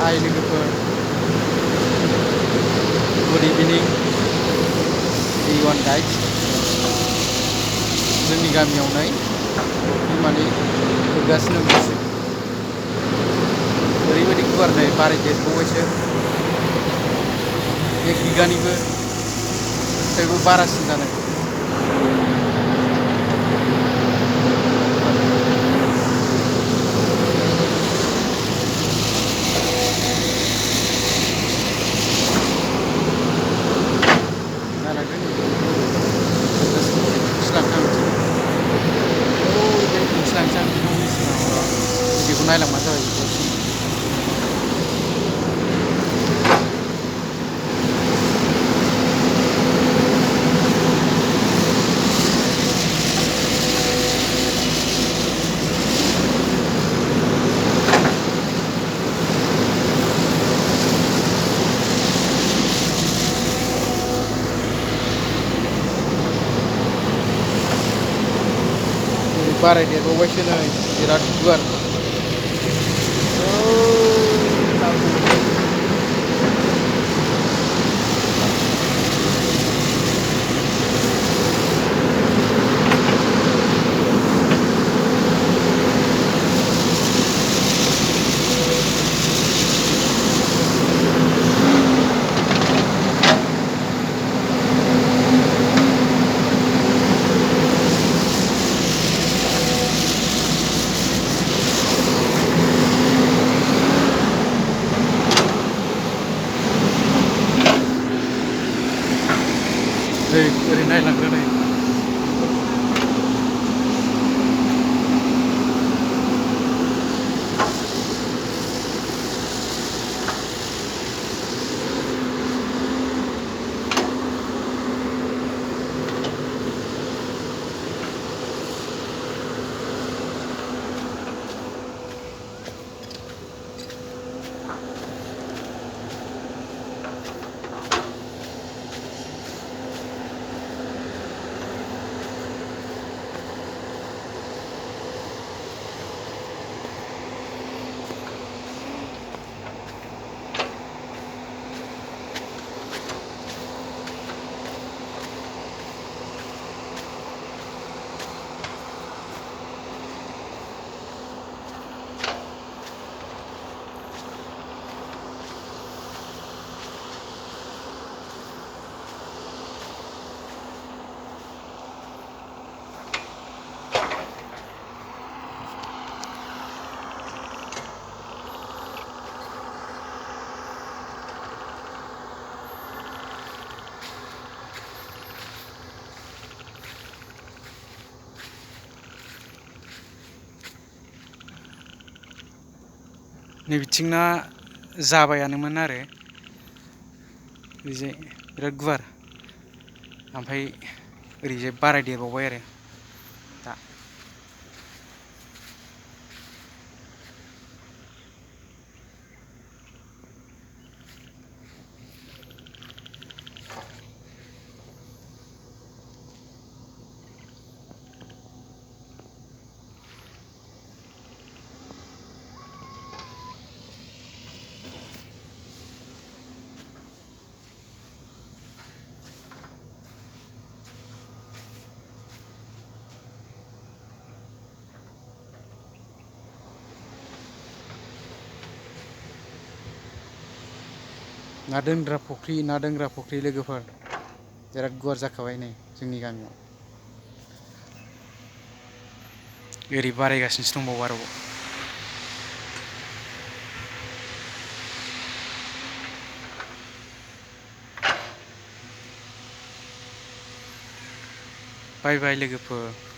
हाय लोगोफोर, गुड इभिनिं everyone guys. जोंनि गामियाव नै माने होगासिनो दंगासिनो ओरैबायदि गुवार नै बाराय देरबावबायसो 1 बिगानिबो फ्रायबो बारासिन जानाय। भिडिअखौ नायलांबानो जाबाय बेखौ। बाराय देरबावबायसो नै बिराद गुवार। नै ओरै नायलांदो नै। नै बिथिंना जाबायानोमोन आरो ओरैजाय बिराद गुवार, ओमफ्राय ओरैजाय बाराय देरबावबाय आरो दा। ना दोनग्रा फुख्रि लोगोफोर बिराद गुवार जाखाबाय नै जोंनि गामियाव। ओरै बारायगासिनोसो दंबावो आरोबाव। बाय बाय लोगोफोर।